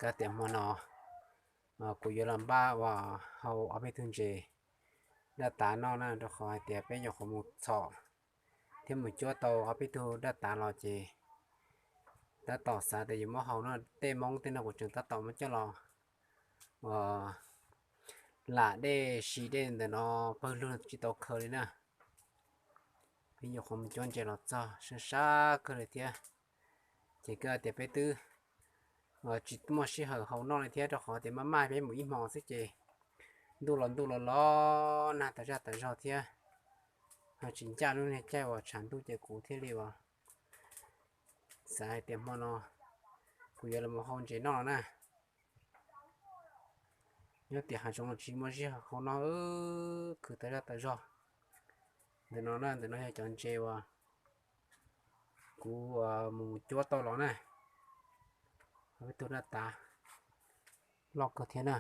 Koj tias hmo no kuv yuav los npaj ua hau ob peb tug ntses daj tav noj na, rau qhov hais tias peb nyuam qhuav mus txhom thiab mus cuab tau ob peb tug daj tav los ces tab tom xav tias yuav muab hau no. Tej Hmoob tej no kuv tseem tab tom muab coj los ua lam dej si dej ntawm no pawg lug tsis tau khaws li na. Peb nyuam qhuav mus cuab ntses los txog sab sab kawg li thiab. Ces koj tias peb twb tsis muaj sij hawm hau noj li thiab, rau qhov tias maj maj peb mus ib hmo xwb ces ntuj los ntuj los los nag tas zaj tas zog thiab. Ho tsis ncaj lub niag caij uas tshav ntuj ces kuv thiaj li uas xav hais tias hmo no kuv yuav los hau ntses noj no na. Nyob tias hav zoov los tsis muaj sij hawm hau noj, khwv tas zaj tas zog. Ntawm no na, ntawm no yog cov ntses uas kuv mus cuab tau los na. Ob peb tug daj tav loj kawg thiab na.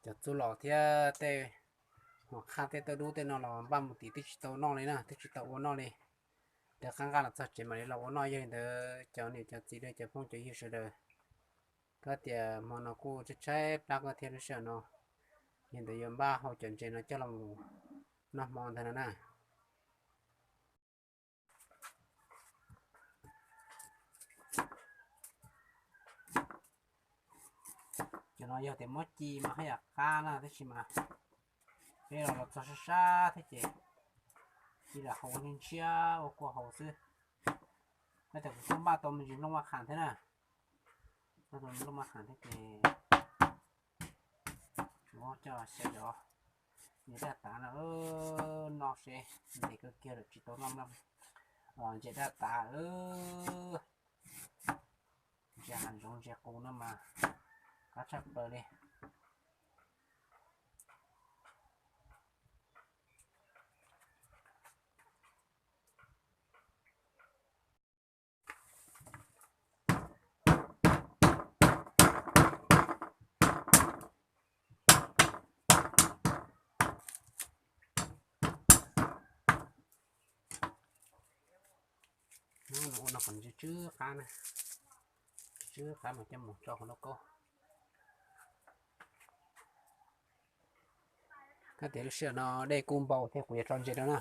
Cov txuj lom thiab tej hom qhaj tej tauj dub tej no los npaj mus tim twb tsis tau noj li na, twb tsis tau ua noj li. Rov qab nqa los txog tsev mam li los ua noj. Yog li ntawd cov niam cov txiv cov phooj cov ywg sawv daws, koj tias hmo no kuj tshaib tshaib plab koj thiab lub sij hawm no, yog li ntawd yuav npaj hau cov ntses no coj los noj hmo ntag no na. Cov no yog tias muab ci mas haj yam qab na, tab sis mas peb los los txog sab sab thiab ces ci lam hau ua ntshiab ua kua hau xwb. Koj tias kuv kuj npaj tau me ntsis nplooj maj qham thiab na, npaj tau me nplooj maj qham thiab ces tsuas coj xyaw cov ntses daj tav no noj seb. Ntev kawg kiag lawm tsis tau noj ntses daj tav. Ntses hav zoov ntses qus no mas qab tshaj plaws li. Ua no kom tsw tsw qab na, tsw tsw qab mas coj mus tso hauv lauj kaub. Koj tias lub sij hawm no dej kuj npau thiab, kuv yuav tso ntses rau na.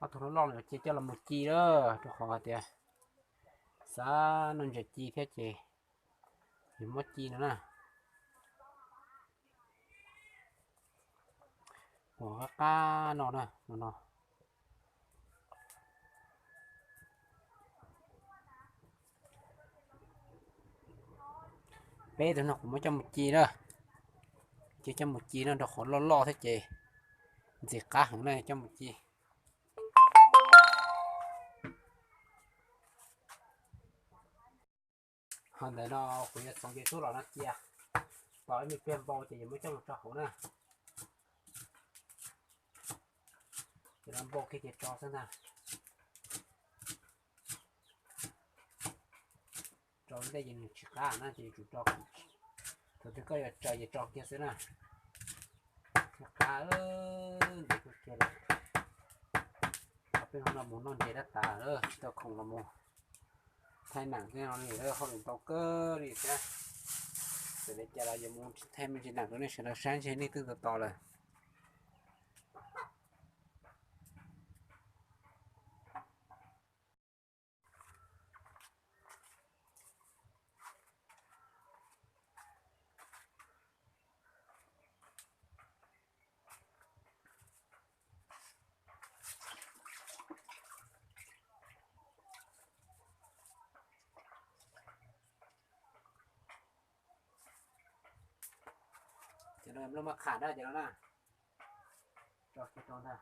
Ob tug loj loj no ces coj los mus ci lawm, rau qhov hais tias xav noj ntses ci thiab ces yuav muab ci no na. Ua qab qab no na, no no. Peb tug no kuv muab coj mus ci na, ces coj mus ci no rau qhov loj loj thiab ces ntxim qab heev na, coj mus ci. Ho ntawm no kuv yuav txhoov ces tuaj los no cia, tos ib me pliag npau ces yuav muab coj mus tso hauv na. Ces no npau kiag ces tso xwb ntag. Tso ntej ces nws tsis qab na ces yuav tsum tso, thaum twg koj yuav tsaws ces tso kiag xwb na. Qab, ntev kawg kiag lawm. Peb hnub no mus noj ntses dab tas, tsis tau khoom los mus thaij nam tej no li, hauj lwm ntau kawg li thiab. Txawm li cas los yuav mus thaij me ntsis nam rau nej sawv daws saib ntshe nej twb tos tos lawm. Ces no nplooj maj qham na, ces no na, tso kiag rau ntag.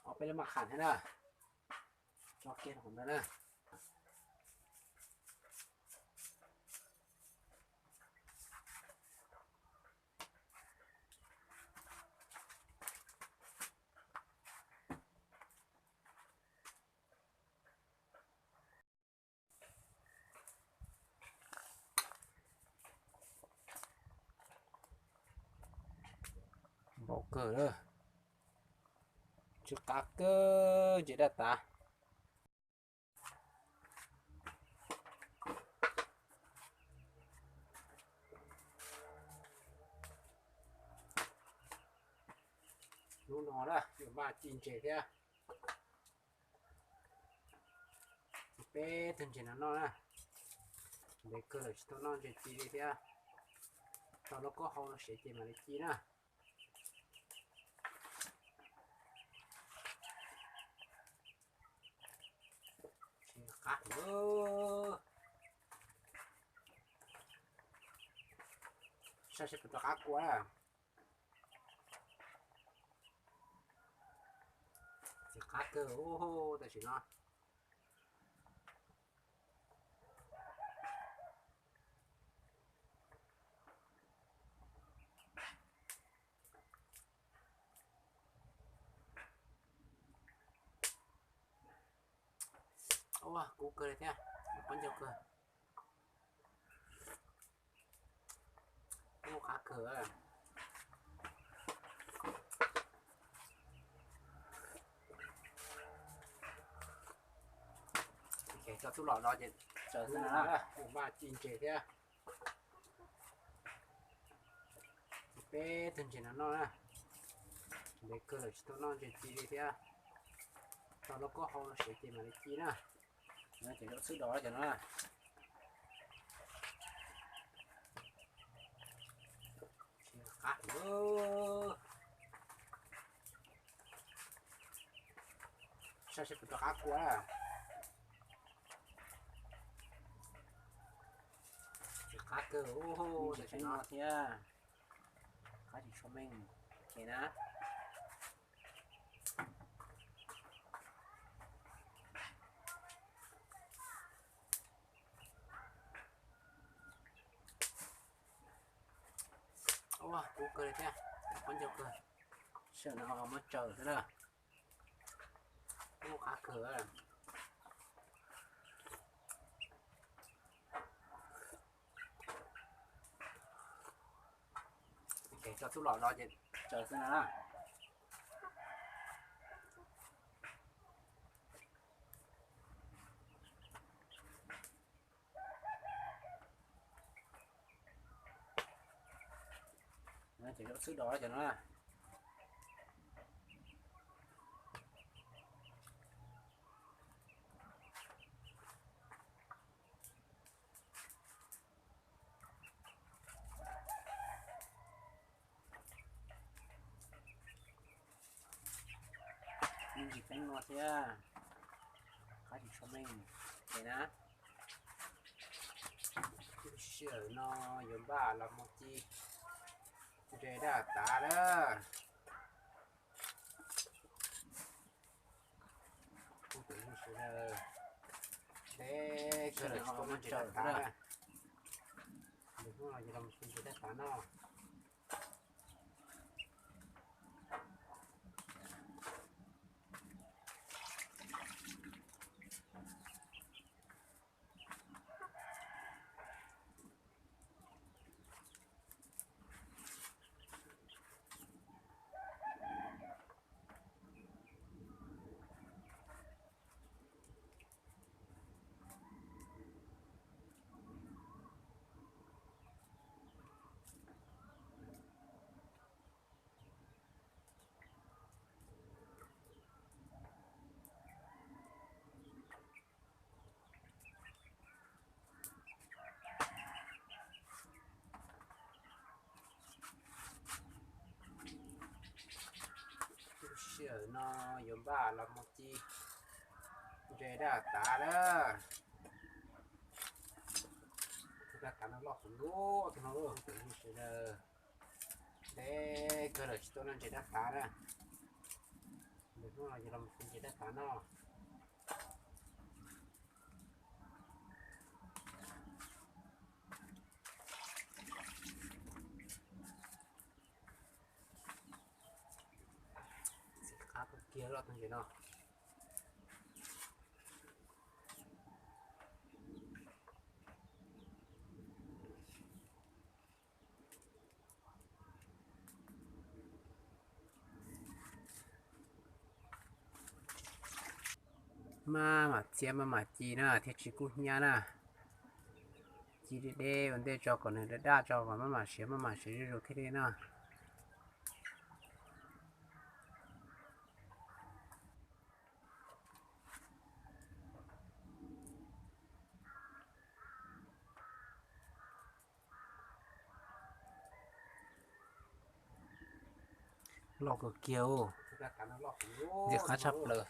Ob peb lub maj qham thiab na. Tso kiag rau hauv ntawd na. Npaum kawg lawm. Tsw qab kawg, ntses daj tas. Hnub no na yuav npaj ci ntses thiab. Ci peb tug ntses no noj na. Ntev kawg lawm tsis tau noj ntses ci li thiab. Tau lub kaub hau lub siav ces mam li ci na. Qab, saib seb puas rov qab kua na. Txiv qab kawg tam sim no. Ua kub kawg li thiab, qab ncauj kawg. Ua qab kawg. Tso tub los no ces tsaws xwb na, npaj ci ntses thiab. Ci peb tug ntses no noj na. Ntev kawg lawm tsis tau noj ntses ci li thiab. Tau lub kaub hau lub siav ces mam li ci na. Ces yuav xwb dos cov no na. Qab, saib seb puas rov qab kua. Txiv qab kawg, tam sim no thiab. Qab tsis tshua meej. Ces na, ua kub kawg li thiab, qab ncauj kawg. Sij hawm no muab tsaws xwb na. Ua qab kawg. Ces tso tub los no ces tsaws xwb na. Ces yuav xwb dos cov no na. Ntsis teeb no thiab, qab tsis tshua meej. Ces na, lub sij hawm no yuav npaj los mus ci ntses daj tas lawm. Kuv tus hlub sawv daws, ntev kawg lawm tsis tau noj ntses daj tas na. Lwm hnub no ces los mus ci ntses daj tas noj. Lub sij hawm no yuav npaj los mus ci ntses daj tas lawm. Daj tas no loj kuv lub tus no lub tus no sawv daws, ntev kawg lawm tsis tau noj ntses daj tas na. Lwm hnub no ces los mus ci ntses daj tas noj. Maj mam txia maj mam ci na thiaj tsis kub hnyiab na. Ci deb deb ua ntej tso kom nws daj daj tso kom maj mam siav maj mam siav zuj zus thiaj li na. Loj kawg kiag, ntxim qab tshaj plaws.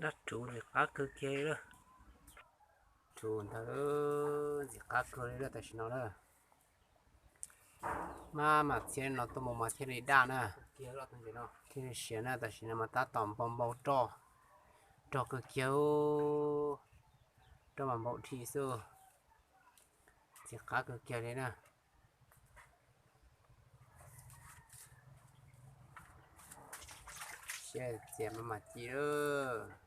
Dab rhuv ntxim qab kawg kiag li. Rhuv ntawd ntxim qab kawg li lawm tam sim no na. Maj mam txia no tuaj mus mas thiaj li daj na, thiaj li siav na. Tam sim no mas tab tom npau npau roj, roj kawg kiag, roj mas npau dhi xwb. Ntxim qab kawg kiag li na. Siab txias maj mam ci lawm.